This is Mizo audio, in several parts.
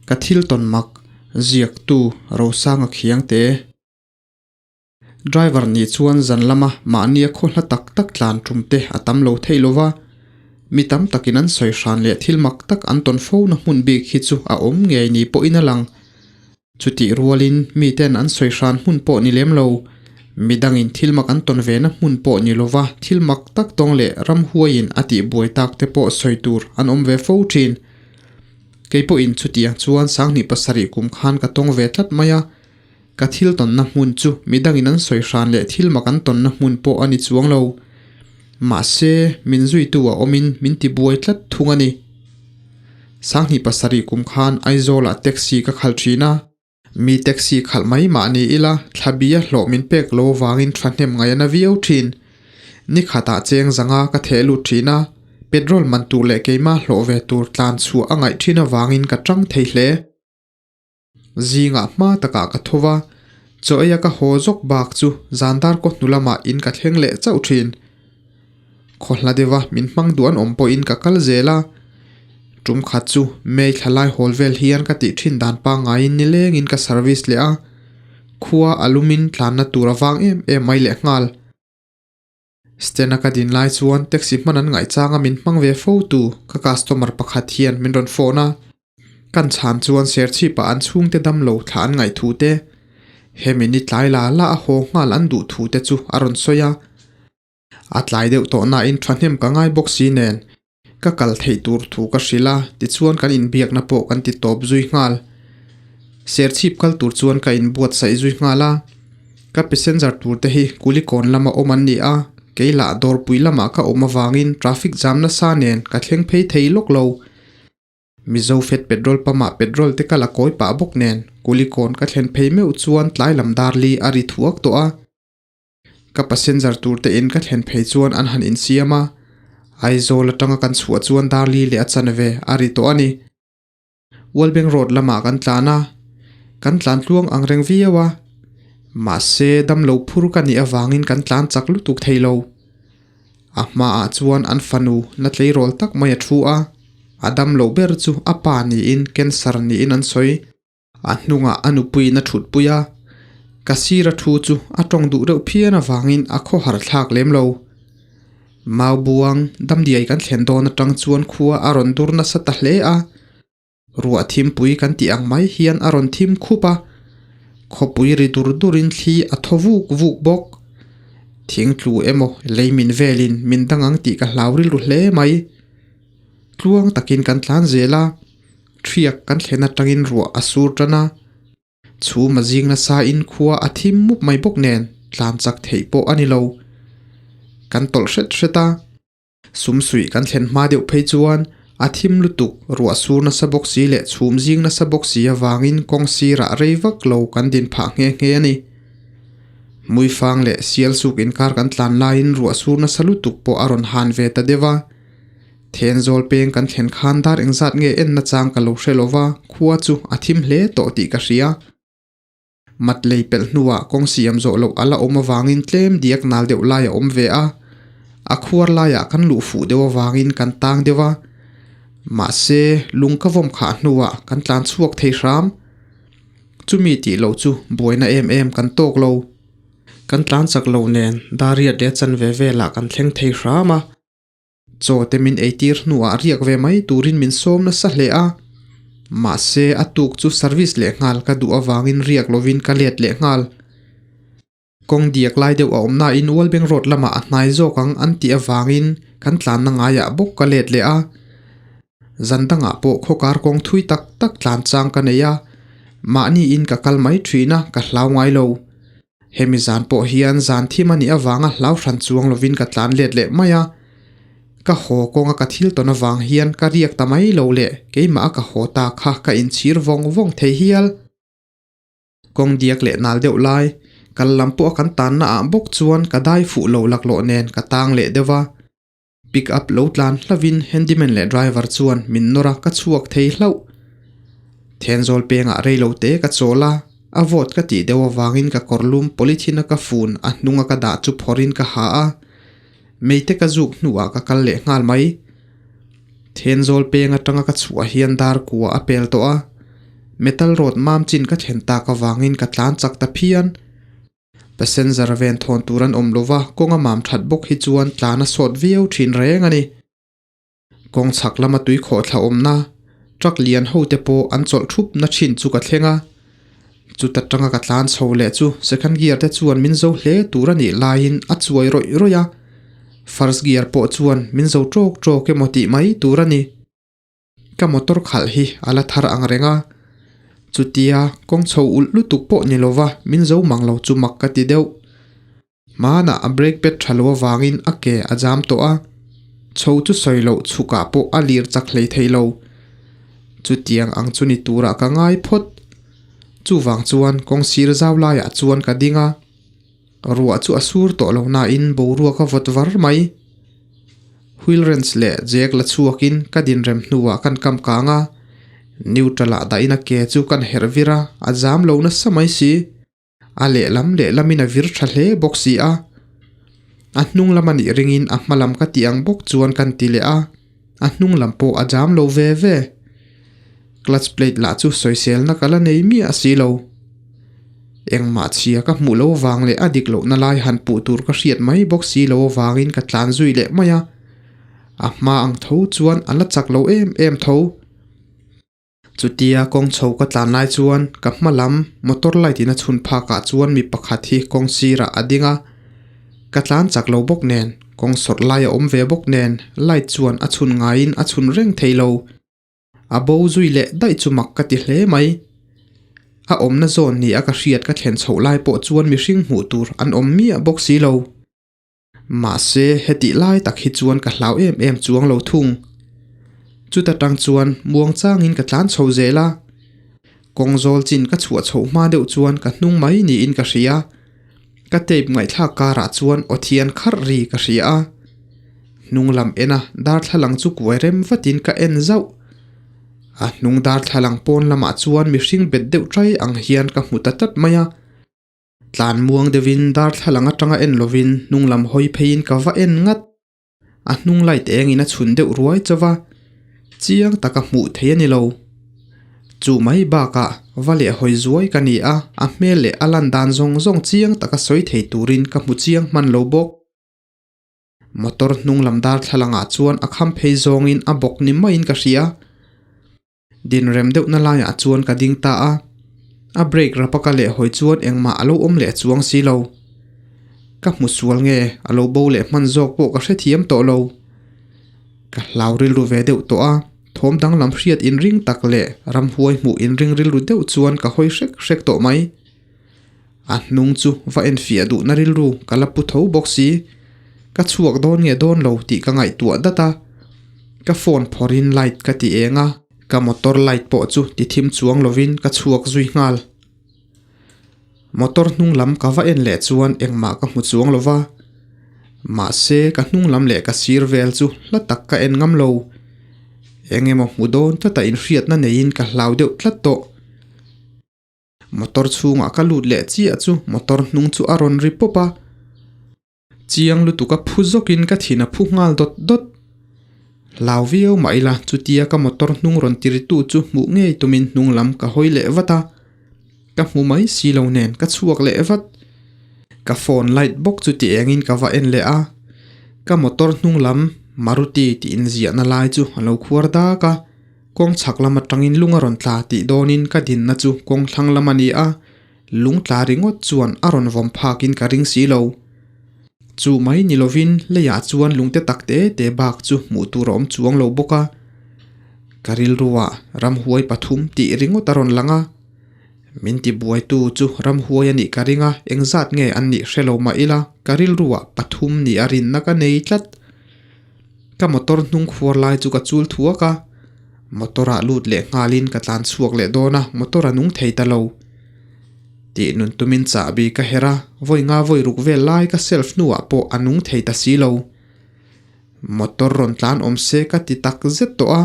Ka thil tawn mak ziaktu Rosanga Khiangte. Driver nih chuan zan lama mahnia khaw hla tak tak tlan tum te a tam lo thei lo va, mi tam takin an sawi hran leh thil mak tak an tawn fo na hmun bik hi chu a awm ngei ni pawhin a lang. Chutih rualin miten an sawi hran hmun pawh ni lem lo, midangin thil mak an tawn ve na hmun pawh ni lova thil mak tak tawng leh ramhuaiin a tih buai tak te pawh sawi tur an awm ve fo thin. Kei pawhin chutiang chuan sanghnih pasarih kum khan ka tawng ve tlat mai a, ka thil tawnna hmun chu midangin an sawi hran leh thil mak an tawnna hmun pawh a ni chuang lo. Mahse, min zuitu a awmin min ti buai tlat thung a ni. Sanghnih pasarih kum khan Aizawlah taxi ka khalh thin a. Mi taxi khalh mai mah ni ila thlabia hlawh min pek lo vangin thahnem ngaih a na viau thin. Ni khatah cheng zanga ka theh lut thin a, petrol man tur leh keimah hlawh ve tur tlan chhuah a ngaih thin avangin ka tang thei hle. Zingah hma takah ka tho va, chaw eia ka haw zawk bak chu zan dar kaw hnu lamah in ka thleng leh chauh thin. Khaw hla deuha min hmang duh an awm pawhin ka kal zel a, tum khat chu May thla lai hawl vel hian ka tih thin dan pangaiin nilengin ka service leh a, khua a lumin tlanna tur a vang em em mai leh nghal. Stand a ka din lai chuan taxi hman an ngaihchanga min hmang ve fo tu ka customer pakhat hian min rawn phone a, kan chhan chuan serchhip ah an chhungte damlo thla an ngaih thu te, hemi ni tlai la la a haw nghal an duh thu te chu a rawn sawi a. A tlai deuh tawh nain thahnem ka ngai bawk si nen ka kal theih tur thu ka hrilh a, tichuan kan inbiakna pawh kan ti tawp zui nghal. Serchhip kal tur chuan ka inbuatsaih zui nghal a, ka passenger tur te hi Kulikawn lama awm an ni a, kei lah dawrpui lamah ka awm avangin traffic jam nasa nen ka thleng phei thei lawk lo. Mizo fet petrol pump ah petrol te ka la kawi pah bawk nen Kulikawn ka thlen phei meuh chuan tlai lam dar li a ri thuak tawh a. Ka passenger tur te in ka thlen phei chuan an han insiam a, Aizawl atanga kan chhuah chuan Darli leh a chanve a ri tawh a ni. Walbeng Road lamah kan tlan a, kan tlan tluang ang reng viau a, mahse damlo phur ka nih avangin kan tlan chak lutuk thei lo. A hmaah chuan an fanu na tleirawl tak mai a thu a, a damlo ber chu a pa niin cancer niin an sawi. A hnungah a nupuiin a thutpui a, ka sira thu chu a tawng duh deuh phian avangin a khawhar thlak lem lo. Mau buang damdiai kan thlen dawn atang chuan khua a rawn dur nasa ta hle a, ruah thimpui kan tih ang mai hian a rawn thim khup a, khawpui ri dur durin thli a thaw vuk vuk bawk. Thing tlu emaw lei min velin min dang ang tih ka hlau rilru hle mai. Tluang takin kan tlan zel a. Thiak kan thlen atangin ruah a sur tan a, chhum a zing nasa in khua a thim mup mai bawk nen tlan chak theih pawh a ni lo. Kan tawlh hret hret a, sum suih kan thlen hma deuh phei chuan a thim lutuk ruah sur nasa bawk si leh chhum zing nasa bawk si avangin kawng sirah rei vak lo kan din phah nghe nghe a ni. Hmuifang leh sialsuk inkar kan tlan laiin ruah sur nasa lutuk pawh a rawn han ve ta deuh a. Thenzawl peng kan thlen khan dar engzat nge en nachang ka lo hre lova, khua chu a thim hle tawh tih ka hria. Mat lei pelh hnuah kawng siam zawh loh a la awm avangin tlem diak nal deuh lai a awm ve a, a khuar laiah kan luh fuh deuh avangin kan tang deuh a. Mahse, lung ka vawm khah hnuah kan tlan chhuak thei hram. Chumi tih loh chu buaina em em kan tawk lo. Kan tlan chak lo nen dar riat leh chanve velah kan thleng thei hram a. Chaw te min eitir hnuah riak ve mai turin min sawm nasa hle a, mahse a tuk chu service leh nghal ka duh avangin riak lovin ka let leh nghal. Kawng diak lai deuh a awm nain Walbeng Road lamah a hnai zawk ang an tih avangin kan tlanna ngaiah bawk ka let leh a. Zan dangah pawh khawkar kawng thui tak tak tlan chang ka nei a, mahniin ka kal mai thin a, ka hlau ngai lo. Hemi zan pawh hian zan thim a nih avanga hlau hran chuang lovin ka tlan let leh mai a. Ka haw kawnga ka thil tawn avang hian ka riak ta mai lo leh keimah a ka haw ta kha ka inchhir vawng vawng thei hial. Kawng diak leh nal deuh lai, kal lam pawh a kan tanna ah bawk chuan ka dai fuh lo laklawh nen ka tang leh deuh a. Pick up lo tlan hlavin handyman leh driver chuan min nawr a ka chhuak thei hlauh. Thenzawl pengah rei lo te ka chawl a, a vawt ka tih deuh avangin ka kawr lum polythene a ka fun a hnunga ka dah chu phawrhin ka ha a, meite ka zuk hnuah ka kal leh nghal mai. Thenzawl peng atanga ka chhuah hian dar kua a pel tawh a, Metal road mam chin ka thlen tak avangin ka tlan chak ta phian. Passenger ven thawn tur an awm lova kawng a mam that bawk hi chuan tlan a sawt viau thin reng a ni. Kawng chhak lama tui khawhthla awmna truck lian ho te pawh an chawlh thup na thin chu ka thleng a. Chuta tanga ka tlan chho leh chu second gear te chuan min zo hle tur a nih laiin a chuai rawih rawih a. First gear pawh chuan min zo tawk tawk emaw tih mai tur a ni. Ka motor khalh hi a la thar ang reng a, chutia kawng chho ulh lutuk pawh ni lova min zo mang lo chu mak ka ti deuh. Hmanah a brake pad tha lo avangin a ke a jam tawh a, chho chu sawi loh chhukah pawh a lir chak hlei thei lo. Chutiang ang chu ni turah ka ngai phawt. Chuvang chuan kawng sir zau laiah chuan ka ding a, Ruah chu a sur tawh lo nain boruak a vawt var mai. Wheel wrench leh jack la chhuakin ka dinrem hnuah kan kam kang a, neutral ah dahin a ke chu kan herh vir a, a zam lo nasa mai si. A lehlam lehlamin a vir tha hle bawk si a. A hnung lam a nih ringin a hma lam ka tih ang bawk chuan kan ti leh a, a hnung lam pawh a jam lo ve ve. Clutch plate lah chu sawiselna ka la nei miah si lo. Engmah chhia ka hmuh lo vang leh a dik lohna lai han puh tur ka hriat mai bawk si lo avangin ka tlan zui leh mai a. A hma ang tho chuan a la chak lo em em tho. Chutia kawng chho ka tlan lai chuan ka hma lam motor light in a chhun phak ah chuan mi pakhat hi kawng sirah a ding a, ka tlan chak lo bawk nen kawng sawrh lai a awm ve bawk nen light chuan a chhun ngaiin a chhun reng thei lo. A bo zui leh daih chu mak ka ti hle mai. A awmna zawn ni a ka hriat ka thlen chhoh lai pawh chuan mihring hmuh tur an awm miah bawk si lo. Mahse, hetih lai tak hi chuan ka hlau em em chuang lo thung. Chuta tang chuan muang changin ka tlan chho zel a. Kawng zawl chin ka chhuah chhoh hma deuh chuan ka hnung mai niin ka hria. Ka tape ngaihthlak karah chuan aw thian kharh ri ka hria a. Hnung lam ena darthlalang chu kuai rem vatin ka en zauh. A hnung darthlalang pawn lamah chuan mihring bet deuh ṭai ang hian ka hmu ta tlat mai a. Tlan muang deuhin darthlalang atanga en lovin hnung lam hawi pheiin ka va en ngat. A hnung light engin a chhun deuh ruai chauh a, chiang taka hmuh theih a ni lo. Chu mai bakah va leh hawi zuai ka ni a, a hmel leh a lan dan zawng zawng chiang taka sawi thei turin ka hmu chiang hman lo bawk. Motor hnung lam darthlalangah chuan a kham phei zawngin a bawk ni maiin ka hria. Dinrem deuhna laiah chuan ka ding ta a, a brake rapa ka leh hawi chuan engmah a lo awm leh chuang si lo. Ka hmu sual nge a lo bo leh hman zawk pawh ka hrethiam tawh lo. Ka hlau rilru ve deuh tawh a, thawm danglam hriat inring tak leh ramhuai hmuh inring rilru deuh chuan ka hawi hrek hrek tawh mai. A hnung chu va enfiah duhna rilru ka la pu tho bawk si. Ka chhuak dawn nge dawn lo tih ka ngaihtuah dat a. Ka phone phawrhin light ka ti eng a, ka motor light pawh chu ti thim chuang lovin ka chhuak zui nghal. Motor hnung lam ka va en leh chuan engmah ka hmu chuang lo va. Mahse ka hnung lam leh ka sir vel chu hla tak ka en ngam lo. Eng emaw hmu dawn tlata inhriatna neiin ka hlau deuh tlat tawh. Motor chhungah ka lut leh chiah chu motor hnung chu a rawn ri pawp a, chiang lutuk a phu zawkin ka thin a phu nghal dawt dawt. Hlau viau mah ila chutia ka motor hnung rawn tiritu chu hmuh ngei tumin hnung lam ka hawi leh vat a, ka hmu mai si lo nen ka chhuak leh vat. Ka phone light bawk chu ti engin ka va en leh a, ka motor hnung lam Maruti tih inziahna lai chu a lo khuar dak a. Kawng chhak lam atangin lung a rawn tla tih dawnin ka dinna chu kawng thlang lam a ni a, lung tla ringawt chuan a rawn vawm phakin ka ring si lo. Chu mai ni lovin leiah chuan lungte tak te te bak chu hmuh tur a awm chuang lo bawk a. Ka rilruah ramhuai pathum tih ringawt a rawn lang a, min tibuaitu chu ramhuai a nih ka ring a, engzat nge an nih hre lo mah ila ka rilruah pathum nih a rinna ka nei tlat. Ka motor hnung khuar lai chu ka chul thuak a, motor ah lut leh nghalin ka tlan chhuak leh dawn a, motor a nung thei ta lo. Tih nun tumin chahbi ka herh a, vawi nga vawi ruk vel lai ka self hnuah pawh a nung thei ta si lo. Motor rawn tlan awm se ka ti tak zet tawh a,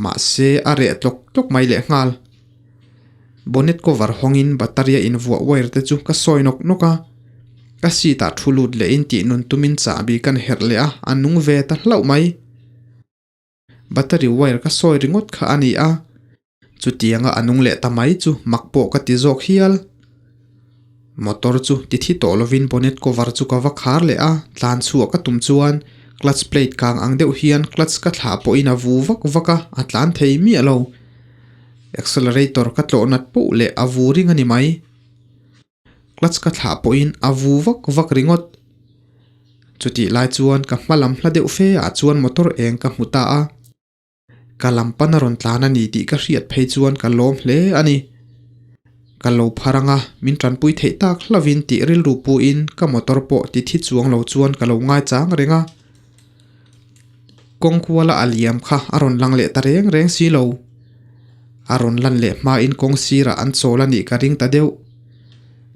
mahse a reh tlawk tlawk mai leh nghal. Bonnet cover hawngin battery a invuah wire te chu ka sawi nawk nawk a, ka seat ah thu lut lehin tih nun tumin chahbi kan herh leh a, a nung ve ta hlauh mai. Battery wire ka sawi ringawt kha a ni a. Chutianga a nung leh ta mai chu mak pawh ka ti zawk hial. Motor chu ti thi tawh lovin bonnet cover chu ka va khar leh a, tlan chhuah ka tum chuan clutch plate kang ang deuh hian clutch ka thlah pawhin a vu vak vak a, a tlan thei miah lo. Accelerator ka tlawh nat poh leh a vu ring a ni mai. Clutch ka thlah pawhin a vu vak vak ringawt. Chutih lai chuan ka hma lam hla deuh fe ah chuan motor eng ka hmu ta a. Ka lam pan a rawn tlan a ni tih ka hriat phei chuan ka lawm hle a ni. Ka lo phar ang a, min tanpui theih tak hlavin tih rilru puin ka motor pawh ti thi chuang lo chuan ka lo ngaichang reng a. Kawng kuala a liam kha a rawn lang leh ta reng reng si lo. A rawn lan leh hmain kawng sirah an chawl a nih ka ring ta deuh.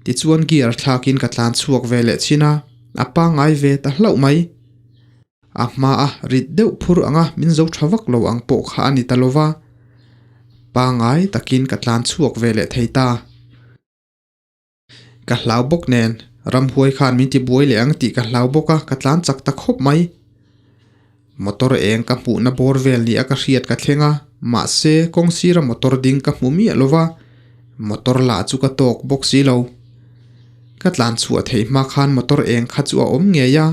Tichuan gear thlakin ka tlan chhuak ve leh chin a, a pangngai ve ta hlauh mai. A hmaa rit deuh phur anga min zo tha vak lo ang pawh kha a ni ta lova, pangngai takin ka tlan chhuak ve leh thei ta. Ka hlau bawk nen, ramhuai khan min ti buai leh ang tih ka hlau bawk a, ka tlan chak ta khawp mai. Motor eng ka hmuhna bawr vel nia ka hriat ka thleng a, mahse kawng sira motor ding ka hmu miah lova, motor lah chu ka tawk bawk si lo. Ka tlan chhuah theih hma khan motor eng kha chu a awm ngei a,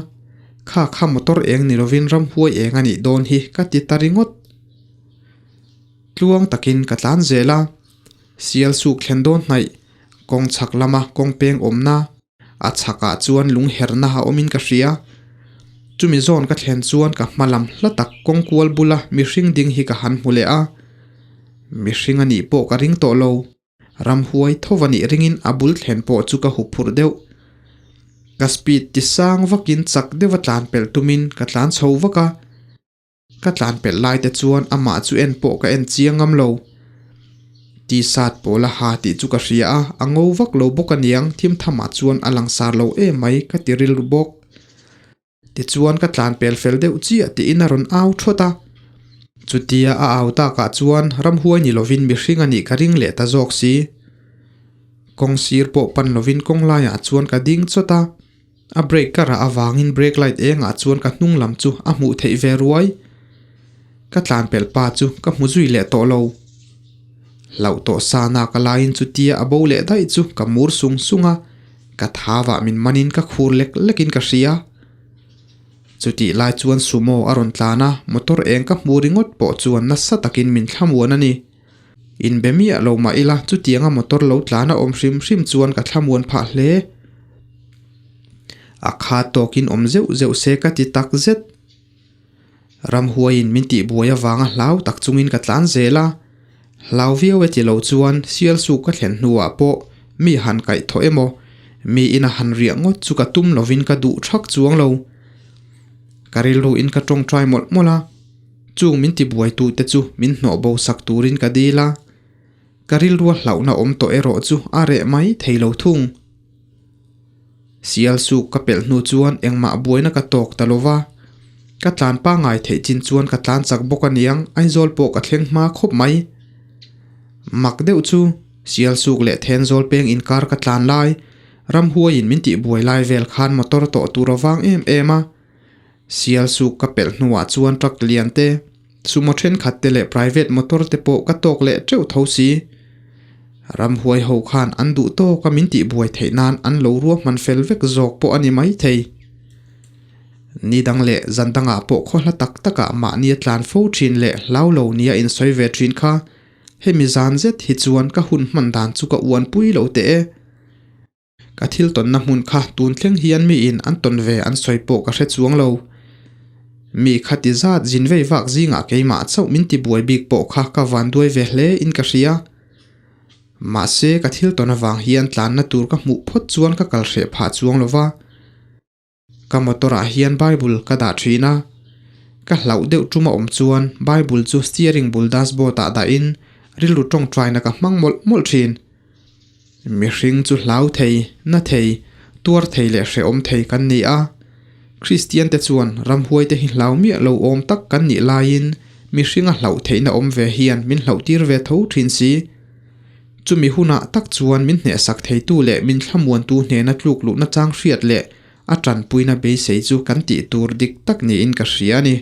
kha kha motor eng ni lovin ramhuai eng a nih dawn hi ka ti ta ringawt. Tluang takin ka tlan zel a, sial suk thlen dawn hnaih, kawng chhak lama kawng peng awmna, a chhakah chuan lung herna a awmin ka hria. Chumi zawn ka thlen chuan ka hma lam hla tak kawng kual bula mihring ding hi ka han hmu leh a, mihring a nih pawh ka ring tawh lo. Ramhuai tho va nih ringin a bul thlen pawh chu ka hup phurh deuh. Ka speed ti sang vakin chak deuha tlan pelh tumin ka tlan chho vak a. Ka tlan pelh lai te chuan amah chu en pawh ka en chiang ngam lo. T-shirt pawl a ha tih chu ka hria a, a ngo vak lo bawk aniang thim thamah chuan a langsar lo em mai ka ti rilru bawk. Tichuan ka tlan pel fel deuh chiah tiin a rawn au thawt a. Chutia a au takah chuan ramhuai ni lovin mihring a nih ka ring leh ta zawk si. Kawng sir pawh pan lovin kawng laiah chuan ka ding chawt a. A brake ka rah avangin brake light engah chuan ka hnung lam chu a hmuh theih ve ruai. Ka tlan pelh pa chu ka hmu zui leh tawh lo. Hlauh tawh sana ka laiin chutia a bo leh daih chu ka mur sung sung a. Ka thavah min manin ka khur lek lekin ka hria. Chutih lai chuan sumo a rawn tlan a, motor eng ka hmu ringawt pawh chuan nasa takin min thlamuan a ni. Inbe miah lo mah ila chutianga motor lo tlan a awm hrim hrim chuan ka thlamuan phah hle. A kha tawkin awm zeuh zeuh se ka ti tak zet. Ramhuaiin min tihbuai avanga hlau tak chungin ka tlan zel a, hlau viau e ti lo chuan sialsuk ka thlen hnuah pawh mi han kaih thaw emaw, mi ina han riah ngawt chu ka tum lovin ka duh thak chuang lo. Ka rilruin ka tawngtai mawlh mawlh a, chung min tibuaitute chu min hnawh bo sak turin ka dil a, ka rilrua hlauhna awm tawh erawh chu a reh mai thei lo thung. Sialsuk ka pelh hnu chuan engmah buaina ka tawk ta lo va, ka tlan pangngai theih chin chuan ka tlan chak bawk aniang Aizawl pawh ka thleng hma khawp mai. Mak deuh chu Sialsuk leh Thenzawl peng inkar ka tlan lai, ramhuaiin min tihbuai lai vel khan motor tawh tur a vang em em a. Sialsuk ka pelh hnuah chuan truck lian te, sumo thenkhat te leh private motor te pawh ka tawk leh teuh tho si. Ramhuai ho khan an duh tawk a min tihbuai theih nan an lo ruahman fel vek zawk pawh a ni maithei. Ni dang leh zan dangah pawh khaw hla tak takah mahni a tlan fo thin leh hlau lo nia insawi ve thin kha hemi zan zet hi chuan ka hun hman dan chu ka uanpui lo teh e. Ka thil tawnna hmun kha tun thleng hian miin an tawn ve an sawi pawh ka hre chuang lo. Mi kha ti zat zin vei vak zingah keimah chauh min ti buai bik pawh kha ka van duai ve hle in ka hria. Mahse ka thil tawn avang hian tlanna tur ka hmuh phawt chuan ka kal hreh phah chuang lo va. Ka motor ah hian Bible ka dah thin a, ka hlauh deuh tum a awm chuan Bible chu steering bul dashboard ah dahin rilru tawngtaina ka hmang mawlh mawlh thin. Mihring chu hlau thei, na thei, tuar thei leh hrehawm thei kan ni a. Kristian te chuan ramhuai te hi hlau miah lo awm tak kan nih laiin mihringa hlauh theihna awm ve hian min hlauh tir ve tho thin si. Chumi hunah tak chuan min hnehsak theitu leh min thlamuantu hnena tluk luhna chang hriat leh a tanpuina beisei chu kan tih tur dik tak niin ka hria a ni.